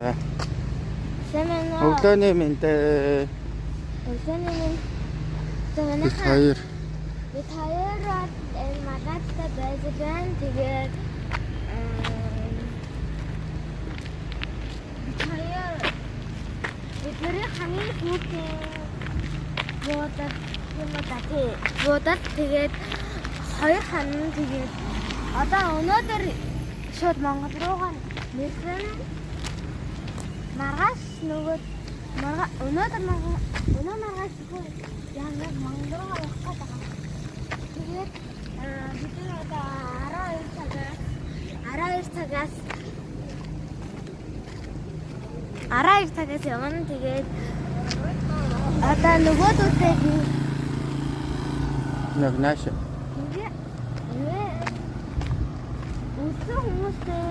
Сайн байна уу? Өглөөний мэнд ээ. Өглөөний мэнд. За Бид манайхаа хоёр бид хоёр бол энэ Малазтай байж байна. Тэгээд бид хоёр бидний хамгийн сүүлийн буудал юм уу да тий. Буудал тэгээд хоёр ханан тэгээд одоо өнөөдөр шууд Монгол руугаа нэрсэн. Маргааш нөгөө марга өнөөдөр марга өнөө маргааш нөгөө яг Монгол руугаа явах гээд байгаа. Тэгээд бид нар одоо 12 цагаас 12 цагаас явна. Тэгээд одоо нөгөөдүүдээ би нэг нааш. тэгээ өссөн хүмүүстэй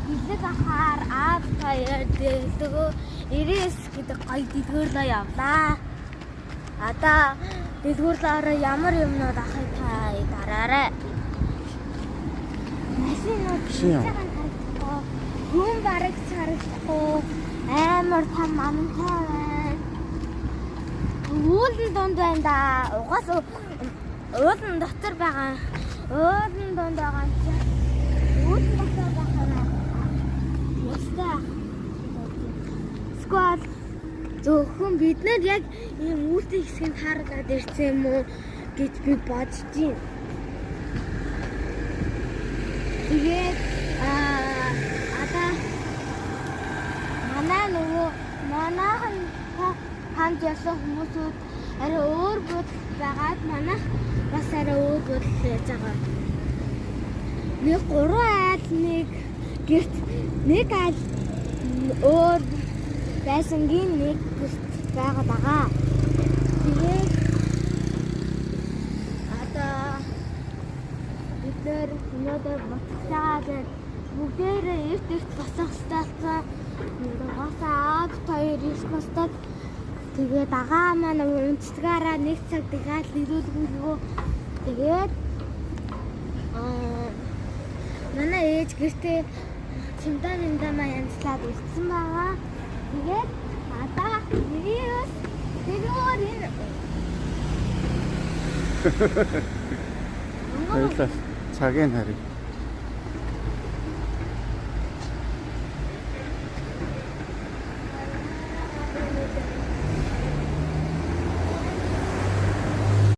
бэлэг ахаар аав хоёр дэлгөө 99 гэдэг гоё дэлгүүрлөө явлаа. Одоо дэлгүүрлөөрөө ямар юмнууд авахыг та дараарай. Машинууд Машин яв. харагдахгүй, хүн бараг ч харагдахгүй, амар том амантай байна. Уулын дунд байна да. Угаас уулын дотор байгаа. Уулын дунд байгаа юм чи. Уулын дотор байгаа юм. Устай. Сквал зөвхөн бид нар яг ийм үүлтэй хэсгийг хараад ирсэн юм уу гэж би бодож байна. Тэгээд одоо манай нөгөө манайхан хамт явсан хүмүүсүүд арай өөр бодол байгаад манайх бас арай өөр бодол яаж байгаа. Нэг гурван айл нэг гэрт нэг айл өөр байсангийн нэг гэрт байгаад байгаа. Тэгээд одоо бид нэр өнөөдөр буцлаа гэж бүгдээрээ эрт эрт босох ёстой. Угаасаа аав хоёр эрт босдог. Тэгээд агаа маань унтдгаараа нэг цаг дахиад ирүүлгүүлгөө. Тэгээд манай ээж гэртээ чимдаа мэмдаа маа янзлаад үлдсэн байгаа. Тэгээд одоо 99 дэлгүүр энэ Хоёулаа цагийг харъя.